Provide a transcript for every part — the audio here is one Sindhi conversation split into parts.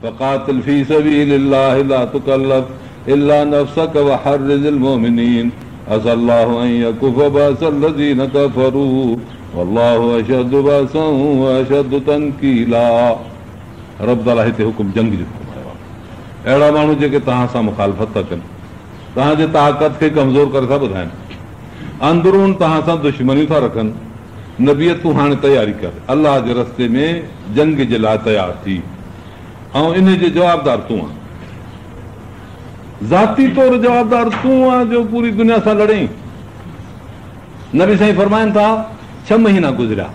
فقاتل في سبيل الله لا تڪلف الا نفسک وحرض المؤمنين عسي الله ان يڪف باس الذين ڪفروا والله اشد باسا واشد تنڪيلا. رب تعاليٰ هتي حڪم جنگ جو فرمايو آهي. اهڙا ماڻهو جيڪي توهان سان مخالفت ٿا ڪن، توهان جي طاقت کي ڪمزور ڪري ٿا ٻڌائن، اندرون توهان سان دشمنيون ٿا رکن، نبي تون هاڻي تياري ڪر، الله جي رستي ۾ جنگ جي لاء تيار ٿي ۽ انهي جي جوابدار تون آن. ذاتي طور جوابدار تون آن جو پوري دنيا سان لڙين. نبي سائين فرمائن ٿا، ڇهه مهينا گذريا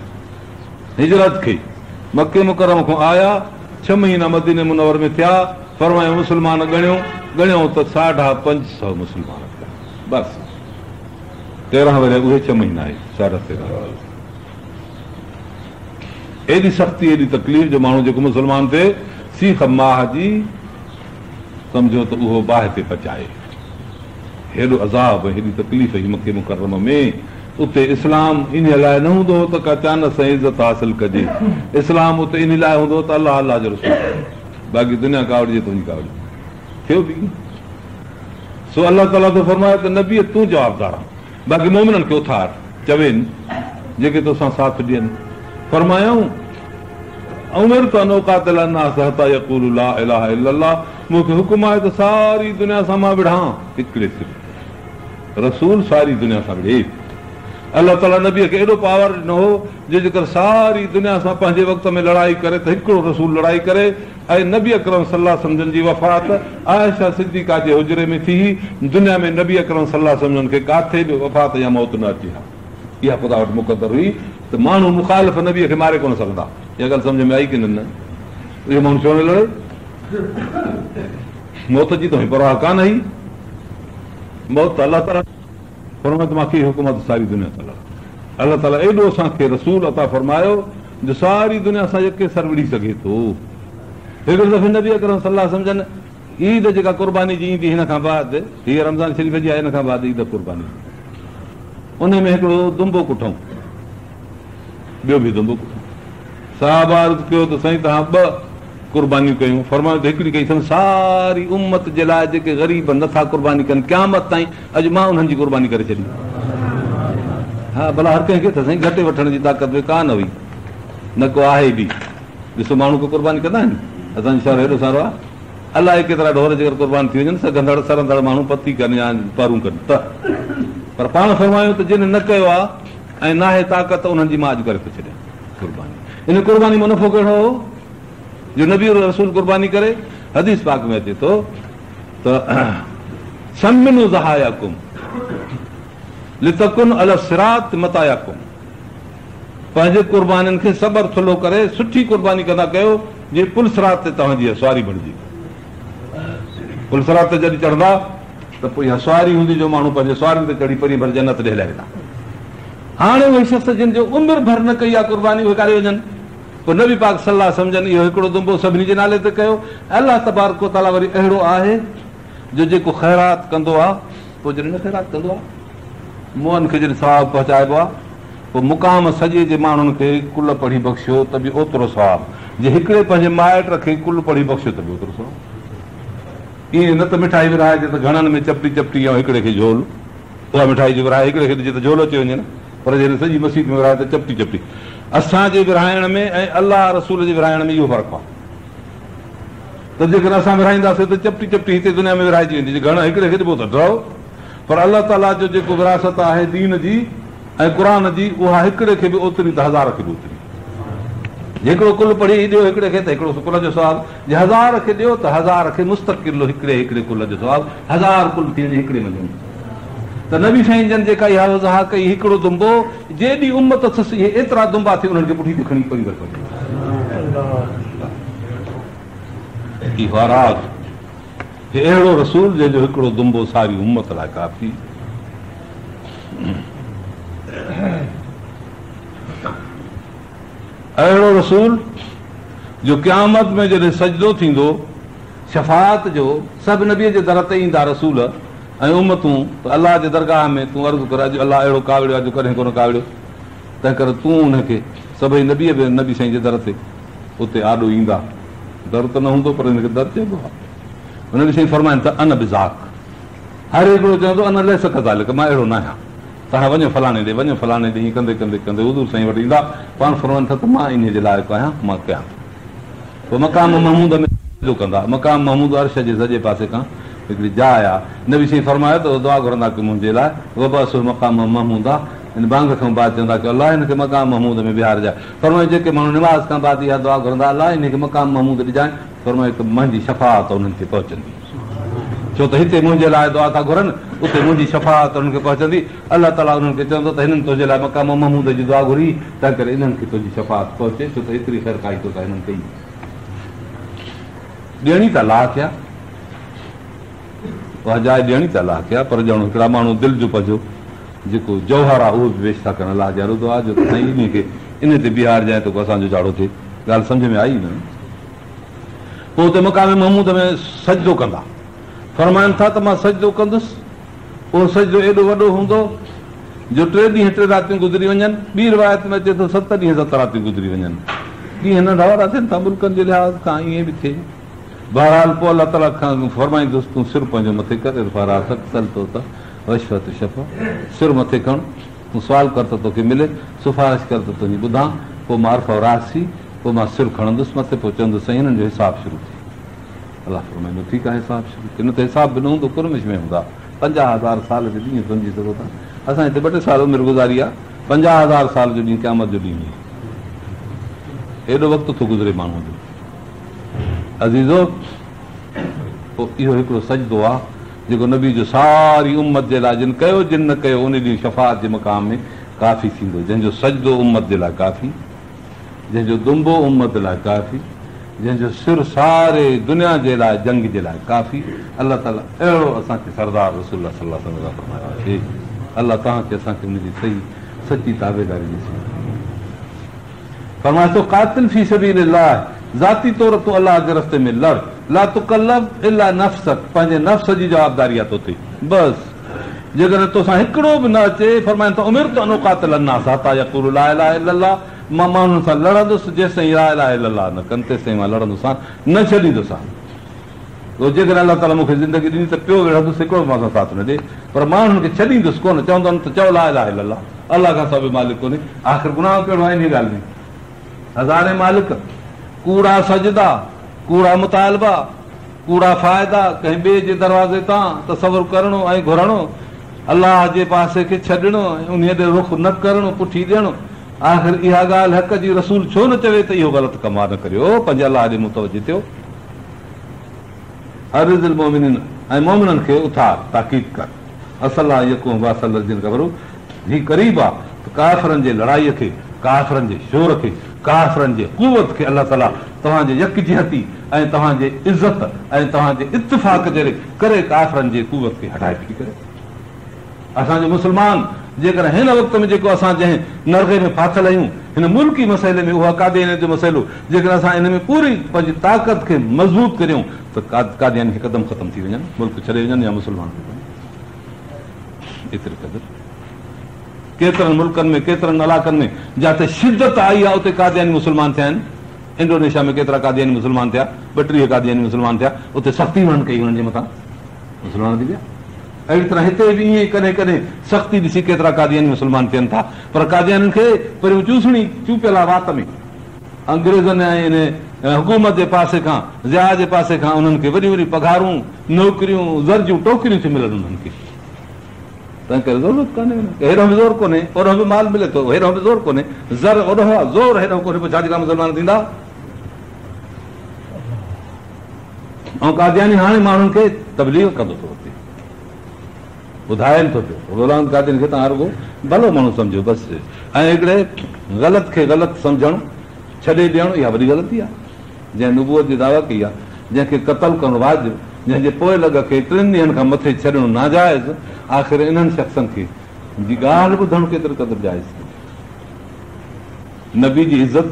هجرت کي، مڪي مڪرم کان آيا، ڇهه مهينا مديني منور ۾ ٿيا، فرمايو مسلمان ڳڻيو، ڳڻيو ته ساڍا 500 مسلمان ٿيا، بس. 13 ورهيه اهي ڇهه مهينا آهي، 13.5 ورهيه. ايڏي سختي ايڏي تڪليف جو ماڻهو جيڪو مسلمان ٿئي سيخ ماهه جي سمجهو ته اهو باهه تي پچائي. هيڏو عذاب ۽ هيڏي تڪليف هئي مڪي مڪرم ۾. اتي اسلام انهيء لاء نه هوندو هو ته ڪا چانس ۽ عزت حاصل ڪجي. اسلام اتي انهي لاء هوندو هو ته الله الله جو رسول آهي. باقي دنيا ڪاوڙجي ته وڃي ڪاوڙجي. ٿيو به ائين. سو الله تعاليٰ ٿو فرمائي ته نبي تون جوابدار آن، باقي مؤمنن کي اٿار، چوين، جيڪي توسان ساٿ ڏين. فرمايائون، امرت ان اقاتل الناس حتي يقولوا لا اله الا الله، مون کي حڪم آهي ته ساري دنيا سان مان وڙهان، هڪڙي سر رسول ساري دنيا سان وڙهي. الله تعاليٰ نبيء کي ايڏو پاور ڏنو هو جو جيڪر ساري دنيا سان پنهنجي وقت ۾ لڙائي ڪري ته هڪڙو رسول لڙائي ڪري ۽ نبي اڪرم صلي الله عليه وسلم جن جي وفات عائشه صديقه جي حجري ۾ ٿي هئي، دنيا ۾ نبي اڪرم صلي الله عليه وسلم جن کي ڪاٿي به وفات يا موت نه اچي ها. اها خدا وٽ مقدر هئي ته ماڻهو مخالف نبيء کي ماري ڪونه سگهندا. اها ڳالهه سمجهه ۾ آئي ڪي نه؟ اهو ماڻهو ڇو نه لڙي؟ موت جي ته پرواهه ڪانه هئي. موت ته الله تعاليٰ فرمايو ته مان کي حڪم آهي ته ساري دنيا سان لڙان. الله تعاليٰ ايڏو اسان کي رسول عطا فرمايو جو ساري دنيا سان يڪي سر وڙهي سگهي ٿو. هڪڙي دفعي نبي اڪرم صلي الله عليه وسلم جن عيد جيڪا قرباني جي ايندي هن کان بعد، هيء رمضان شريف جي آهي ان کان بعد عيد قرباني جي، انهي ۾ هڪڙو دنبو ڪٺئون، ٻيو به دنبو ڪٺئون. صحابه عرض ڪيو ته سائين توهان ٻه قربانيون ڪيون، فرمايو ته هڪڙي ڪئي اٿم ساري امت جي لاء جيڪي غريب نٿا قرباني ڪن قيامت تائين اڄ مان انهن جي قرباني ڪري ڇڏي. ها ڀلا هر ڪنهن کي ته سائين گهٽي وٺڻ جي طاقت به ڪا نه هئي نه ڪو آهي به. ڏسو ماڻهو ڪو قرباني ڪندا آهن؟ اسان جو شهر هيڏو سارو آهي الائي ڪيترا ڍور جيڪر قربان ٿي وڃن سگهندڙ سرندڙ ماڻهو پتي ڪن يا پرون ڪن ته پر پاڻ فرمايو ته جن نه ڪيو آهي ۽ ناهي طاقت انهن جي مان اڄ ڪري ٿو ڇڏيان قرباني. ان قرباني مان نفعو ڪهڙو هو جو نبي رسول قرباني ڪري؟ حديث پاڪ ۾ اچي ٿو ته سمنوا ضحاياڪم لتڪن علي الصراط مطاياڪم پنهنجي قربانين کي سٻر ٿلهو ڪري سٺي قرباني ڪندا ڪيو جيئن پل صراط تي توهان جي اها سواري بڻجي. پل صراط تي جڏهن چڙهندا ته پوء اها سواري هوندي جو ماڻهو پنهنجي سوارين تي چڙهي پرين ڀر جنت ڏي هليا ويندا. هاڻي اهي شخص جن جو عمر ڀر نه ڪئي آهي قرباني اهي ڪاڏي وڃن؟ پوء نبي پاڪ صلي الله عليه وسلم جن اهو هڪڙو دنبو سڀني جي نالي تي ڪيو. الله تبارڪ وتعاليٰ وري اهڙو آهي جو جيڪو خيرات ڪندو آهي پوء جڏهن نه خيرات ڪندو آهي مئن کي جڏهن ثواب پهچائبو آهي پوء مقام سڄي جي ماڻهن کي قل پڙهي بخشيو ته به اوترو ثواب جي هڪڙي پنهنجي مائٽ کي قل پڙهي بخشيو ته به اوترو ثواب. ائين نه ته مٺائي ورهائجي ته گهڻن ۾ چپٽي چپٽي ۽ هڪڙي کي جهول. اها مٺائي جو ورهائي هڪڙي کي ڏجي ته جهول اچي وڃي نه پر جيڪڏهن سڄي مسيت ۾ ورهائي ته چپٽي چپٽي. اسان جي ورهائڻ ۾ ۽ الله رسول جي ورهائڻ ۾ اهو فرق آهي ته جيڪڏهن اسان ورهائينداسين ته چپٽي چپٽي هتي دنيا ۾ ورهائجي ويندي جي گهڻا هڪڙي کي ڏبو ته ڊرو پر الله تعاليٰ جو جيڪو وراثت آهي دين جي ۽ قرآن جي اها هڪڙي کي به اوتري ته هزار کي به اوتري. جي هڪڙو قل پڙهي ڏيو هڪڙي کي ته هڪڙو قل جو ثواب، جي هزار کي ڏيو ته هزار کي مستقل هڪڙي هڪڙي قل جو ثواب، هزار قل ٿي وڃي هڪڙي منجهه ته نبي سائين جن جيڪا اها وضاحت ڪئي هڪڙو دنبو جيڏي امت اٿس اهي ايترا دنبا ٿي انهن کي پٺي تي کڻي پرين ڀر پهچي. اهو راز هي اهڙو رسول جنهن جو هڪڙو دنبو ساري امت لاء ڪافي. اهڙو رسول جو قيامت ۾ جڏهن سجدو ٿيندو شفاعت جو سڀ نبيء جي در تي ايندا رسول ۽ امتون ته الله جي درگاهه ۾ تون عرض ڪر اڄ الله اهڙو ڪاوڙيو آهي جو ڪڏهن ڪونه ڪاوڙيو تنهن ڪري تون ان کي سڀئي نبي به نبي سائين جي در تي اتي آڏو ايندا. در ته نه هوندو پر هن کي در چئبو آهي. نبي سائين فرمائن ٿا انا بذاڪ. هر هڪڙو چوندو انا ليس ڪذالڪ مان اهڙو ناهيان. توهان وڃو فلاڻي ڏي، وڃو فلاڻي ڏي ائين ڪندي ڪندي ڪندي حضور سائين وٽ ايندا. پاڻ فرمائن ٿا ته مان انهيء جي لائق آهيان، مان ڪيان ٿو. پوء مقام محمود ۾ سجدو ڪندا. مقام محمود عرش جي سڄي پاسي کان هڪڙي جاء آهي. نبي سائين فرمايو ته دعا گهرندا ڪه منهنجي لاء وابعثه مقاما محمودا يعني بانگ کان بعد چوندا ڪه الله هن کي مقام محمود ۾ بيهارجانء. فرمايو جيڪي ماڻهو نماز کان بعد اها دعا گهرندا الله انهي کي مقام محمود ڏجانء فرمايو ته منهنجي شفاعت انهن کي پهچندي. ڇو ته هتي منهنجي لاء دعا ٿا گهرن اتي منهنجي شفاعت انهن کي پهچندي. الله تعاليٰ انهن کي چوندو ته هنن تنهنجي لاء مقام محمود جي دعا گهري تنهنڪري انهن کي تنهنجي شفاعت پهچي ڇو ته ايتري خيرخواهي توسان هنن ڪئي. ڏيڻي ته الله کي آ. اها جاء ڏيڻي ته الله کي آ پر ڄڻ هڪڙا ماڻهو دل جو پنهنجو جيڪو جوهر آ اهو به پيش ٿا ڪن الله جي آڏو دعا جو ته سائين انهي کي انهي تي بيهارجانء ته ڪو اسان جو چاڙهو ٿئي. ڳالهه سمجهه ۾ آئي نه؟ پوء اتي مقام محمود ۾ سجدو ڪندا. فرمائن ٿا ته مان سجدو ڪندس، اهو سجدو ايڏو وڏو هوندو جو ٽي ڏينهن ٽي راتيون گذري وڃن. ٻي روايت ۾ اچي ٿو ست ڏينهن ست راتيون گذري وڃن. ڏينهن ننڍا وڏا ٿين ٿا ملڪن جي لحاظ کان ائين به ٿئي. بهرحال پوء الله تعاليٰ کان فرمائيندس تون سر پنهنجو مٿي ڪر ارفع راسڪ سل تعط واشفع تشفع سر مٿي کڻ تون سوال ڪر ته توکي ملي سفارش ڪر ته تنهنجي ٻڌان پوء مان ارفع راسي پوء مان سر کڻندس مٿي پوء چوندس سائين هنن جو حساب شروع ٿئي الله فرمائيندو ٺيڪ آهي حساب شروع ٿئي نه ته حساب به نه هوندو ڪرمش ۾ هوندا 50,000 سال جو ڏينهن سمجهي سگهو ٿا اسان هتي ٻه ٽي سال عمر گذاري آهي 50,000 سال جو ڏينهن قيامت جو ڏينهن ايڏو وقت ٿو گذري ماڻهوء جو عزيزو! پوء اهو هڪڙو سجدو آهي جيڪو نبي جو ساري امت جي لاء جن ڪيو جن نه ڪيو ان ڏينهن شفاعت جي مقام ۾ ڪافي ٿيندو جنهن جو سجدو امت جي لاء ڪافي جنهن جو دنبو امت لاء ڪافي جنهن جو سر ساري دنيا جي لاء جنگ جي لاء ڪافي الله تعالي اهڙو اسان کي سردار رسول الله صلي الله عليه وسلم عطا فرمايو آهي الله توهان کي اسان کي ان جي صحيح سچي تابعداري نصيب فرمائي. فرمائي ٿو، قاتل في سبيل الله، ذاتي طور تون الله جي رستي ۾ لڙ، لا تڪلف الا نفسک، پنهنجي نفس جي جوابداري آهي توتي، بس جيڪڏهن توسان هڪڙو به نه اچي، فرمائن ٿا، امرت ان اقاتل الناس حتي يقولوا لا اله الا الله، مان ماڻهن سان لڙندس جيستائين لا اله الا الله نه ڪن تيستائين مان لڙندوسان، نه ڇڏيندوسان. پوء جيڪڏهن الله تعاليٰ مون کي زندگي ڏني ته پيو وڙهندس، هڪڙو به مان سان ساٿ نه ڏي، پر ماڻهن کي ڇڏيندس ڪونه، چوندن ته چئو لا اله الا الله، الله کان سواء ٻيو مالڪ ڪونهي، آخر گناهه ڪهڙو آهي انهيء ڳالهه ۾؟ هزارين مالڪ، ڪوڙا سجدا، ڪوڙا مطالبا، ڪوڙا فائدا، ڪنهن ٻئي جي دروازي تان تصور ڪرڻو ۽ گهرڻو، الله جي پاسي کي ڇڏڻو ۽ انهيء ڏي رخ نه ڪرڻو، پٺي ڏيڻ، آخر اها ڳالهه حق جي رسول ڇو نه چوي ته اهو غلط ڪم آ نه ڪريو، پنهنجي الله ڏي متوجه ٿيو. حرض المؤمنين ۽ مؤمنن کي اٿار، تاڪيد، ڪر. عسي الله ان يڪف باس الذين ڪفروا هي قريب آ ته ڪافرن جي لڙائيء کي، ڪافرن جي شور کي، ڪافرن جي قوت کي الله تعاليٰ توهان جي يڪجهتي ۽ توهان جي عزت ۽ توهان جي اتفاق جي ڪري ڪافرن جي قوت کي هٽائي ڦٽي ڪري. اسان جو مسلمان جيڪڏهن هن وقت ۾ جيڪو اسان جنهن نرغي ۾ ڦاٿل آهيون هن ملڪي مسئلي ۾ اها قاديانيت جو مسئلو جيڪڏهن اسان ان ۾ پوري پنهنجي طاقت کي مضبوط ڪريون ته قادياني هڪدم ختم ٿي وڃن ملڪ ڇڏي وڃن يا مسلمان ٿي وڃن ايتري قدر ڪيترن ملڪن ۾ ڪيترن علاقن ۾ جاتي شدت آئي آهي اتي قادياني مسلمان ٿيا آهن انڊونيشيا ۾ ڪيترا قادياني مسلمان ٿيا 32 قادياني مسلمان ٿيا اتي سختي انهن ڪئي انهن جي مٿان مسلمان ٿي ويا. اهڙي طرح هتي به ائين ئي ڪڏهن ڪڏهن سختي ڏسي ڪيترا قادياني مسلمان ٿين ٿا، پر قاديانين کي پريون چوسڻي چوپيل آ وات ۾. انگريزن ۽ ان حڪومت جي پاسي کان، ضياء جي پاسي کان انهن کي وڏيون وڏيون پگهارون، نوڪريون، زر جون ٽوڪريون ٿيون ملن انهن کي. تنهن ڪري ضرورت ڪانهي انهن کي. هيڏانهن به زور ڪونهي، اوڏانهن به مال ملي ٿو، هيڏانهن به زور ڪونهي، زر اوڏانهن آ، زور هيڏانهن ڪونهي، پوء ڇا جي لاء مسلمان ٿيندا؟ ۽ قادياني هاڻي ماڻهن کي تبليغ ڪندو ٿو اچي ٻڌائين ٿو پيو غلام قادياني کي توهان رڳو ڀلو ماڻهو سمجهو بس ۽ هڪڙي غلط کي غلط سمجهڻ ڇڏي ڏيڻ اها وڏي غلطي آهي جنهن نبوت جي دعويٰ ڪئي آهي جنهن کي قتل ڪرڻ واجب جنهن جي پوئلڳ کي ٽن ڏينهن کان مٿي ڇڏڻ ناجائز آخر انهن شخصن کي جي ڳالهه ٻڌڻ ڪيتري قدر جائز نبي جي عزت،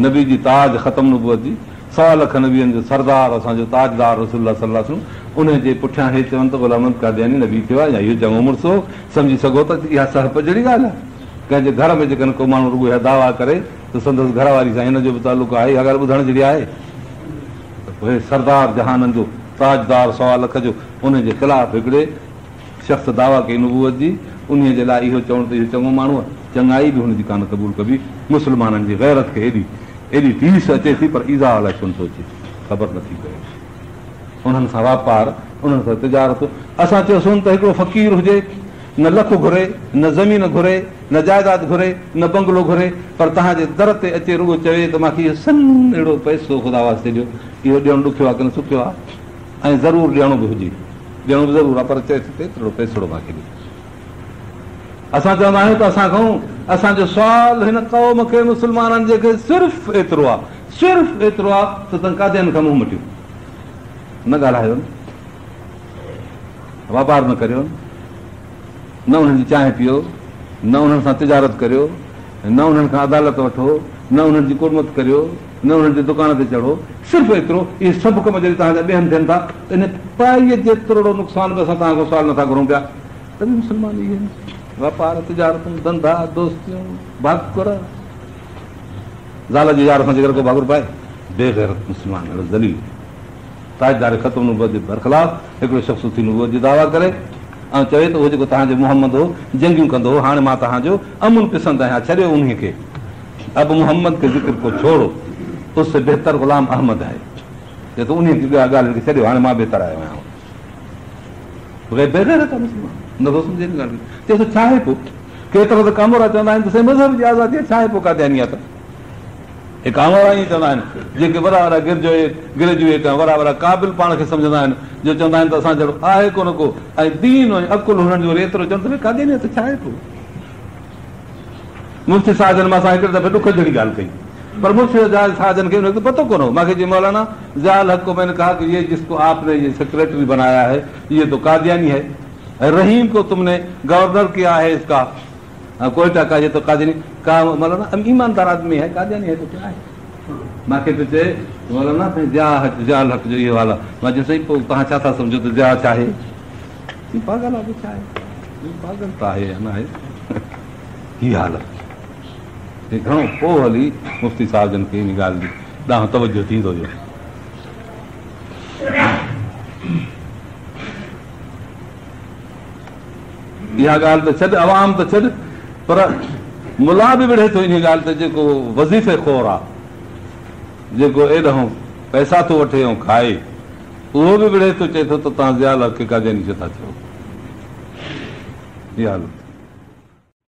نبي جي تاج ختم نبوت جي، سوا لک نبين جو سردار اسان جو تاجدار رسول الله صلي الله عليه وسلم انهي جي پٺيان هي چون ته غلام احمد قادياني نبي ٿيو آهي يا اهو چڱو مڙس هو، سمجهي سگهو ٿا ته اها سهپ جهڙي ڳالهه آهي. ڪنهن جي گهر ۾ جيڪڏهن ڪو ماڻهو رڳو اها دعويٰ ڪري ته سندس گهر واري سان هن جو به تعلق آهي اها ڳالهه ٻڌڻ جهڙي آهي؟ پوء هي سردار جهانن جو، تاجدار سوا لک جو، انهي جي خلاف هڪڙي شخص دعويٰ ڪئي نبوت جي، انهيء جي لاء اهو چوڻ ته اهو چڱو ماڻهو آهي، چڱائي به هن جي ڪانه قبول ڪبي. مسلمانن جي غيرت کي ايڏي ايڏي ٽيس اچي ٿي پر ايذاء الائي ڇو نٿو اچي، خبر نٿي پوي. انهن سان واپار، انهن سان تجارت. اسان چيوسون ته هڪڙو فقير هجي، نه لک گهري، نه زمين گهري، نه جائداد گهري، نه بنگلو گهري، پر توهان جي در تي اچي رڳو چوي ته مان کي اهو سنهڙو پئسو خدا واسطي ڏيو. اهو ڏيڻ ڏکيو آهي ڪين سکيو آهي؟ ۽ ضرور ڏيڻو به هجي. ڏيڻو به ضرور آهي پر چئي ٿو ته ايترڙو پئسڙو مان کي ڏيو. اسان چوندا آهيون ته اسان کان اسان جو سوال هن قوم کي مسلمانن جي کي صرف ايترو آهي، صرف ايترو آهي ته توهان قاديانين کان منهن مٽيو، نه ڳالهايو، واپار نه ڪريو، نه انهن جي چانهه پيئو، نه انهن سان تجارت ڪريو، نه انهن کان عدالت وٺو، نه انهن جي ڪڙمت ڪريو، نه انهن جي دڪان تي چڙهو، صرف ايترو، اهي سڀ ڪم جڏهن توهان جا ٻين ٿين ٿا ته ان پائيء جيترڙو نقصان به اسان توهان کان سوال نٿا گهرون پيا ته به مسلمان اهي آهن، واپار، تجارتون، ڌنڌا، دوستيون، ڀاڪر، زال جي يار سان جيڪر ڪو ڀاڪر پائي، بي غيرت مسلمان اهڙو ذليل. تاجدار ختم نبوت جي برخلاف هڪڙو شخص اٿي نبوت جي دعويٰ ڪري ۽ چوي ته اهو جيڪو توهان جو محمد هو جنگيون ڪندو هو هاڻي مان توهان جو امن پسند آهيان ڇڏيو انهي کي اب محمد ڪي ذڪر ڪو ڇوڙو اس سي بهتر غلام احمد هي چئي ٿو انهي ڳالهين کي ڇڏيو هاڻي مان بهتر آيو آهيان بيغيرت آهي مسلمان نٿو سمجهي ان ڳالهه کي چئي ٿو ڇا آهي پوء ڪيترا ته ڪامورا چوندا آهن ته سائين مذهب جي آزادي آهي ڇا آهي پوء قادياني آهي ته هي ڪامورا ائين چوندا آهن، جيڪي وڏا وڏا گريجوئيٽ ۽ وڏا وڏا قابل پاڻ کي سمجهندا آهن، جو چوندا آهن ته اسان جهڙو آهي ڪونه ڪو ۽ دين ۽ عقل هنن جو وري ايترو چون ته ڀئي قاديانيت ڇا آهي پوء؟ مفتي صاحب جن مان سان هڪڙي دفعي ڏک جهڙي ڳالهه ڪئي پر مفتي صاحب جن کي ان وقت پتو ڪونه هو مان کي چيائين مولانا ضياء الحق کو مين ني ڪها ڪه يه جس کو آپ ني يه سيڪريٽري بنايا هي يه تو قادياني هي ۽ رحيم کو تم ني گورنر ڪيا هي اس ڪا ڪوئٽا ڪا يي تو قادياني ڪها مولانا هم ايماندار آدمي هي قادياني هي تو ڪيا هي مان کي ٿو چئي مولانا سائين ضياء ضياء الحق جو اهو حال آهي مان چيو سائين پوء توهان ڇا ٿا سمجهو ته ضياء ڇا آهي چي پاڳل آهي ڇا آهي پاڳل ته آهي يا نه آهي هي حال هي گهڻو پوء هلي مفتي صاحب جن کي ان ڳالهه ڏانهن توجه ٿيندو ويو اها ڳالهه ته ڇڏ، عوام ته ڇڏ، پر ملا به وڙهي ٿو انهيء ڳالهه تي جيڪو وظيفي خور آ، جيڪو ايڏانهن پئسا ٿو وٺي ۽ کائي، اهو به وڙهي ٿو، چئي ٿو ته توهان ضياء الحق کي قادياني ڇو ٿا چئو؟ اها حالت.